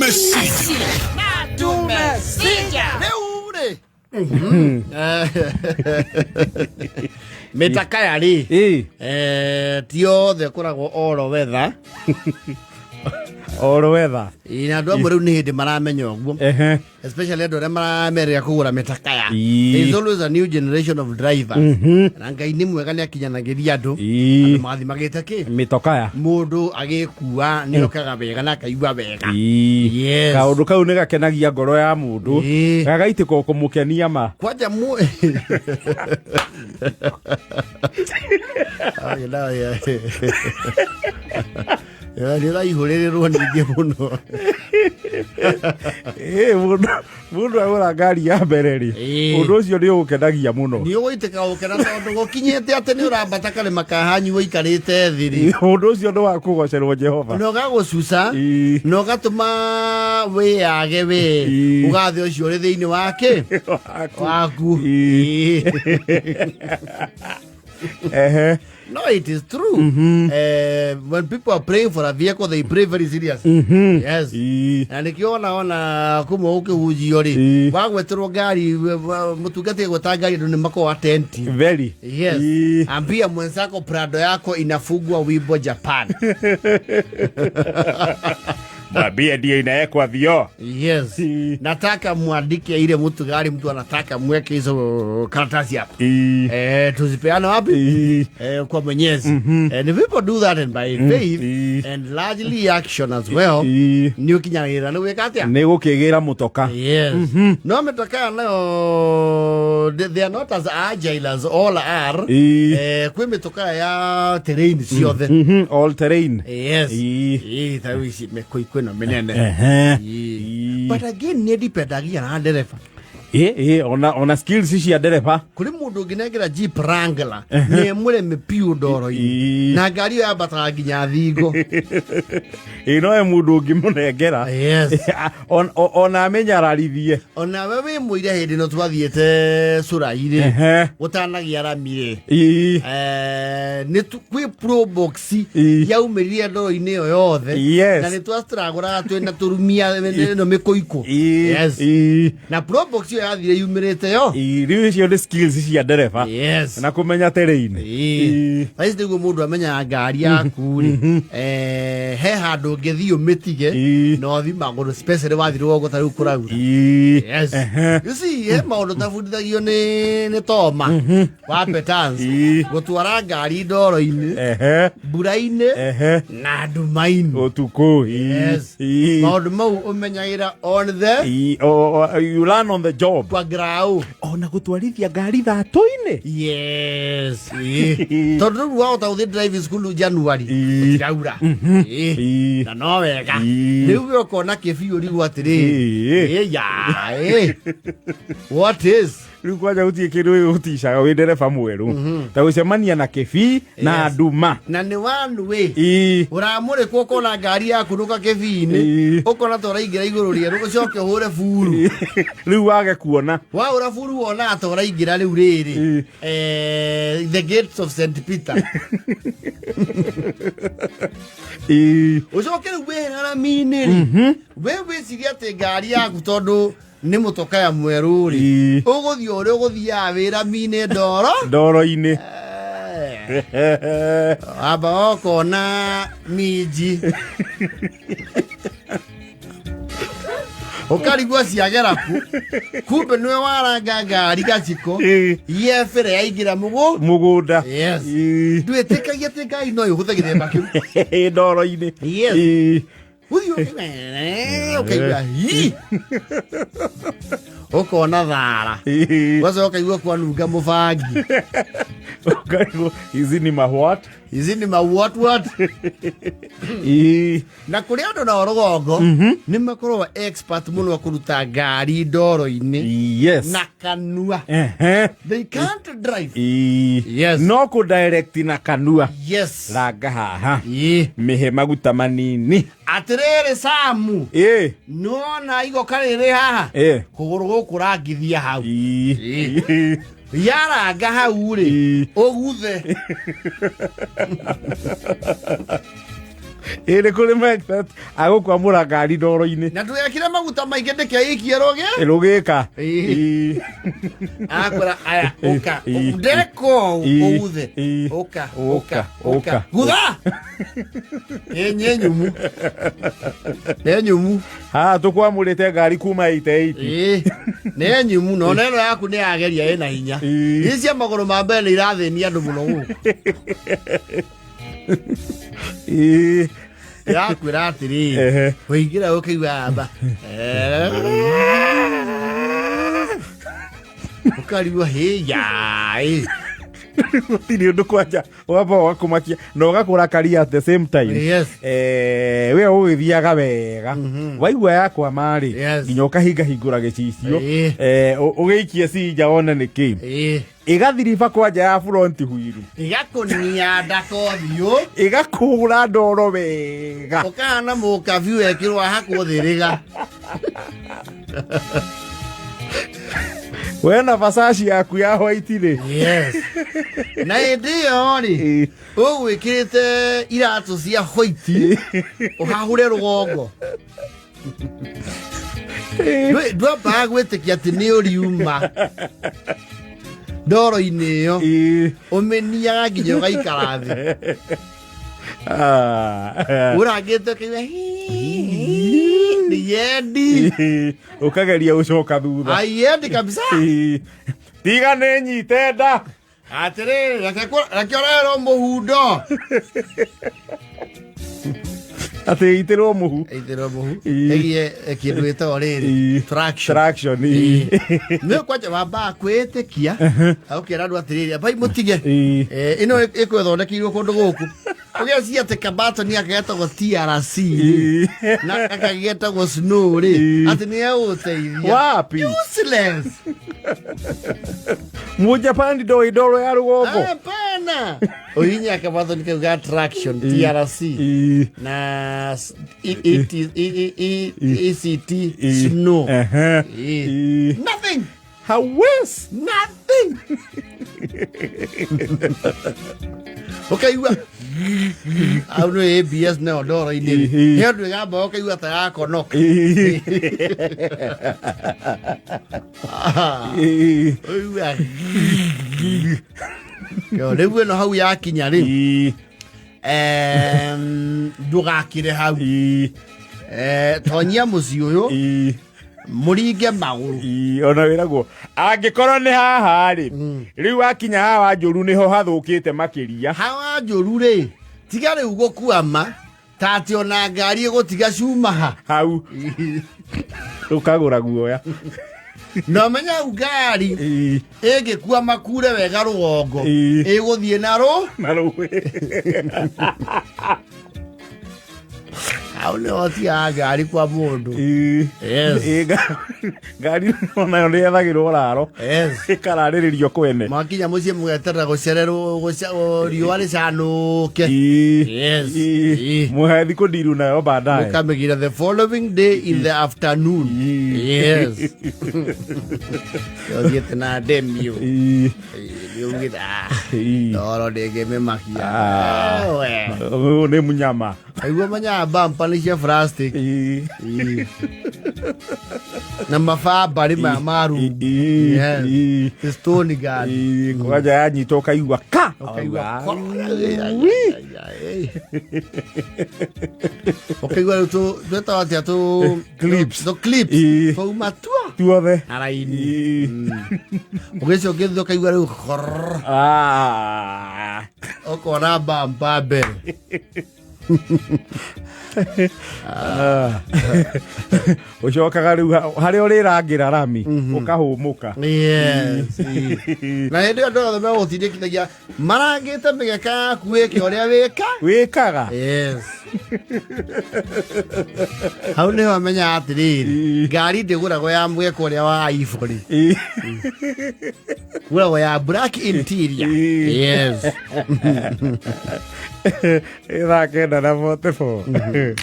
Rĩu rĩ mĩtakaya rĩ, ti othe koragwo oro wetha. Oro wetha. Ĩ, na andũ amwe rĩu nĩ hĩndĩ maramenya ũguo, especially andũ arĩa maramerera kũgũra mĩtakaya. There is always a new generation of drivers, na Ngai nĩ mwega, nĩ akinyanagĩria andũ. Andũ magathiĩ magĩte kĩ? Mĩtokaya. Mũndũ agĩkua nĩ okaga wega na akaigua wega. Yes. Kaũndũ kau nĩ gakenagia ngoro ya mũndũ, gagaitĩka kũmũkenia ma. Kwanja mu nä ũraihå rä rä rwo ningä må no. Ĩ, mũndũ agũra ngari ya mbere rĩ, ũndũ ũcio nĩ ũgũkenagia mũno. Nä å gå itä ka å kena tondå gå kinyä te atä nä å rambata karä makahanyu wå ikarä te thä rä. Ũndũ ũcio nĩ wa kũgocerwo Jehova. Na å gagå cuca na å gatå ma wä yage we å gathä å cio å rä thä inä wake Waku. Waku. No, it is true. When people are praying for a vehicle, they pray very serious. Yes. Na nĩkĩo ona kumwe ũkĩhunjio rĩ, wagweterwo ngari, mũtungati agweta ngari, andũ nĩ makoragwo attentive. Very. Yes. Ambia mwenzako Prado yako inafungwa wimbo Japan. Mwambie ndio inawekwa vioo. Yes. Nataka mwandike ile mtu gari mtu anataka mweke hizo karatasi hapa. Tuzipeane wapi? Kwa Mwenyezi. And if people do that and by faith and largely action as well, nĩ ũkinyagĩrĩra nĩ gwĩka atĩa? Nĩ gũkĩgĩra mũtoka. Yes. No mĩtoka nayo they are not as agile as all are. Kwĩ mĩtoka ya terrain ciothe. All terrain. Yes. Ĩĩ, ta rĩu ici mĩkũikũ ĩno mĩnene. Ĩĩ. But again nĩ ndipendagia na ndereba. Ĩ, ona skills cia ndereba. Kũrĩ mũndũ ũngĩnengera Jeep Wrangler nĩ mũremi piũ ndoro-inĩ, na ngari ĩyo yambataga nginya thingo. Ĩ, no he mũndũ ũngĩmũnengera, ona amenyararithie. Onawe wĩ mũire hĩndĩ ĩno twathiĩte cũrai-rĩ, gũtanagĩa rami-rĩ, nĩ kwĩ Probox yaumĩrire ndoro-inĩ ĩyo yothe, na nĩ twaciragũraga twĩna tũrumia ĩno mĩkũikũ. Yes. Na Probox ĩyo yathire yumĩrĩte yo. Rĩu icio nĩ skills cia ndereba na kũmenya terrain. Thaa ici nĩguo mũndũ amenyaga ngari yaku rĩ, he handũ ũngĩthiĩ ũmĩtige na ũthiĩ magũrũ, especially wathiĩ rũgongo ta rĩu kũraura. Yes. You see, he maũndũ tabundithagio nĩ Toma wa Petans, gũtwara ngari ndoro-inĩ, mbura-inĩ na nduma-inĩ. Ũtukũ. Yes. Maũndũ mau ũmenyagĩra on the You learn on the job. Kwa grau. Ona gũtwarithia ngari thatũ-inĩ. Yes. Ĩĩ. Tondũ rĩu wahota gũthiĩ driving school January, gũtiraura. Ĩĩ. Na no wega. Rĩu we ũkona kĩbi ũrigwo atĩrĩrĩ, ĩĩ ya ĩĩ. What is Rĩu kwanja gũtirĩ kĩndũ gĩgũticaga wĩ ndereba mwerũ ta gũcemania na kĩbii na nduma. Na nĩ one way. Ũramũrĩkwo ũkona ngari yaku nũka kĩbii-inĩ, ũkona ta ũraingĩra igũrũ rĩerũ, ũcoke ũhũre buru. Rĩu wage kuona. Wahũra buru wonaga ta ũraingĩra rĩu rĩrĩ, the gates of St Peter. Ũcoke rĩu wĩharamĩ-inĩ rĩ, we wĩcirie atĩ ngari yaku tondũ nĩ mũtokaya mwerũ rĩ, ũgũthiĩ ũrĩa ũgũthiaga wĩra-inĩ ndoro. Ndoro-inĩ. Amba ũkona minji ũkarigwo ciagera ku, kumbe nĩwe waranga ngari gaciko yebere yaingĩra mũgũ mũgũnda. Yes. Ndwĩtĩkagia atĩ ngari no ĩhũthe gĩthemba kĩu ndoro-inĩ. Yes. Ũthiĩ ũkaigua hi ũkona thara, ũgacoka ũkaigua kwanunga mũbangi. Ũkarigwo, hizi ni ma what? Ici nĩ ma what what? Na kũrĩ andũ nao rũgongo nĩ makoragwo expert mũno a kũruta ngari ndoro-inĩ na kanua. They can't drive. Yes. No kũ direct na kanua. Yes. Ranga haha. Mĩhe maguta manini. Atĩrĩrĩ Samu, nĩwona igoka rĩrĩ haha, kũgũrũ gũkũ rangithia hau. Yaranga hau rĩ, ũguthe. Ĩ nĩ kũrĩ ma expert agũkwamũra ngari ndoro-inĩ. Na ndũgekĩre maguta maingĩ ndĩkeikie rũgĩ. Rũgĩka. Ĩĩ. Ĩĩ. Akwĩra aya, ũka. Ĩĩ. Ndeko Ĩĩ. ũguthe. Ĩĩ. Ũka, Ũka, ũka, ũka. ũka. Gutha! Ĩ nĩ nyũmũ. Nĩ nyũmũ. Haha tũkwamũrĩte ngari kuma 88. Ĩĩ. Nĩ nyũmũ no neno yaku nĩ yageria ĩna hinya. Ĩĩ. Ici cia magũrũ ma mbere nĩ irathĩnia andũ mũno gũkũ. Ĩĩ. Ĩrakwĩra atĩrĩrĩ, Ehe. waingĩra ũkaigua amba. Ũkarigwo hĩya ĩ. Gũtirĩ ũndũ kwanja wamba ũgakũmakia na ũgakũrakaria at the same time. Yes. We ũgĩthiaga wega waigua yakwama rĩ, Yes. nginya ũkahingahingũra gĩcicio, Ĩĩ. ũgĩikie cinja wone nĩ kĩ. Ĩĩ. Ĩgathiriba kwanja ya front wheel. Ĩgakũnia ndaka ũthiũ. Ĩgakũra ndoro wega. Ũkahana mũkabi wekĩrwo hakwo thĩrĩga. We na Versace yaku ya white rĩ. Yes. Na hĩndĩ ĩyo rĩ, Ĩĩ. ũgwĩkĩrĩte iratũ cia white ũhahũre rũgongo. Ndwambaga gwĩtĩkia atĩ nĩ ũriuma ndoro-inĩ ĩyo. Ĩĩ. Ũmĩniaga nginya ũgaikara thĩ. Ah. Ũrangĩte ũkaigua nĩyendi. Ĩĩ. Ũkageria gũcoka thutha. Aiendi kabisa. Ĩĩ. Tiga nĩ nyite nda. Atĩrĩrĩ, reke ũrerwo mũhundo. Atĩ itĩrwo mũhu. Ĩitĩrwo mũhu. Ĩĩ. Ĩgie kĩndũ gĩtagwo rĩrĩ, Ĩĩ. traction. Traction, ĩĩ. Nĩ kwanja wambaga kwĩĩtĩkia ũkera andũ atĩrĩrĩ, ambai mũtige. Ĩĩ. Ĩno ĩkwĩthondekeirwo kũndũ gũkũ ũgĩcia atĩ kabatoni aka getagwo TRC rĩ, Ĩĩ. na gaka getagwo snow rĩ, Ĩĩ. atĩ nĩ egũgũteithia. Wapi. Useless. Mũjapani ndoĩ ndoro ya rũgongo. Hapana, ũhihinya kabatoni kau ga traction TRC Ĩĩ. na ECT Ĩĩ. snow. Ehe. Ĩĩ. Ĩĩ. Nothing. Hawes. Nothing. Ũkaigua au nĩ ABS nayo ndoro-inĩ rĩ, Ĩĩ. he ũndũ ĩgamba ũkaigua ta yakonoka. Ĩĩ. Ĩĩ. Ũkaigua Yo, rĩu ĩno hau yakinya rĩ, Ĩĩ. Ndũgakĩre hau. Ĩĩ. Tonyia mũciĩ ũyũ, Ĩĩ. mũringe magũrũ. Ĩĩ, ona wĩragwo angĩkorwo nĩ haha rĩ, rĩu wakinya haha wa njũru nĩho hathũkĩte makĩria. Hawa njũru rĩ, tiga rĩu gũkuama ta atĩ ona ngari ĩgũtiga cuma ha. Hau ũkagũra guoya. Na ũmenye hau ngari Ĩĩ. ĩngĩkuama kure wega rũgongo, Ĩĩ. ĩgũthiĩ na rũ Na rũĩ. Hau nĩho tigaga ngari kwa mũndũ. Ĩĩ. Yes. Ĩĩ, ngari onayo nĩ yethagĩrwo raro, Yes. ĩkararĩrĩrio kwene. Mwakinya mũciĩ mũgeterera gũcererwo riũa rĩcanũke. Ĩĩ. Yes. Ĩĩ. Ĩĩ. Mũhethi kũndiru nayo baadaye. Mũkamĩgira the following day in the afternoon. Ĩĩ. Yes. Ũthiĩte na ndemio. Ĩĩ. Nĩ ugĩte, "Ah, Ĩĩ. ndoro ndĩngĩmĩmakia." Ah. We. Ũyũ nĩ mũnyama. Aigua manyaga bampa nĩ cia plastic. Ĩĩ. Ĩĩ. Na mabamba rĩ maya maru. Ĩĩ. Yes. Ĩĩ. The stone guard. Ĩĩ, kwanja yanyita ũkaigua ka. Ũkaigua Ui. Ũkaigua rĩu twĩtaga atĩa tũ Clips. tũ clips Ĩĩ. twauma tua tuothe. Na raini. Ĩĩ. Ũgĩcokia thutha ũkaigua rĩu korr, Ah. ũkona bamba mbere. Ah. Ũcokaga rĩu harĩa ũrĩrangĩra rami ũkahũmũka. Yes. Ĩĩ. Na hĩndĩ ĩyo andũ othe megũtindĩkithagia marangĩte mĩgeka yaku wĩke ũrĩa wĩka. Wĩkaga. Yes. Hau nĩho amenyaga atĩrĩrĩ, Ĩĩ. ngari ndĩgũragwo ya mũgeka ũrĩa wa ivory, Ĩĩ. gũragwo ya black interior. Ĩĩ. Yes. Ĩ thaa 9:44.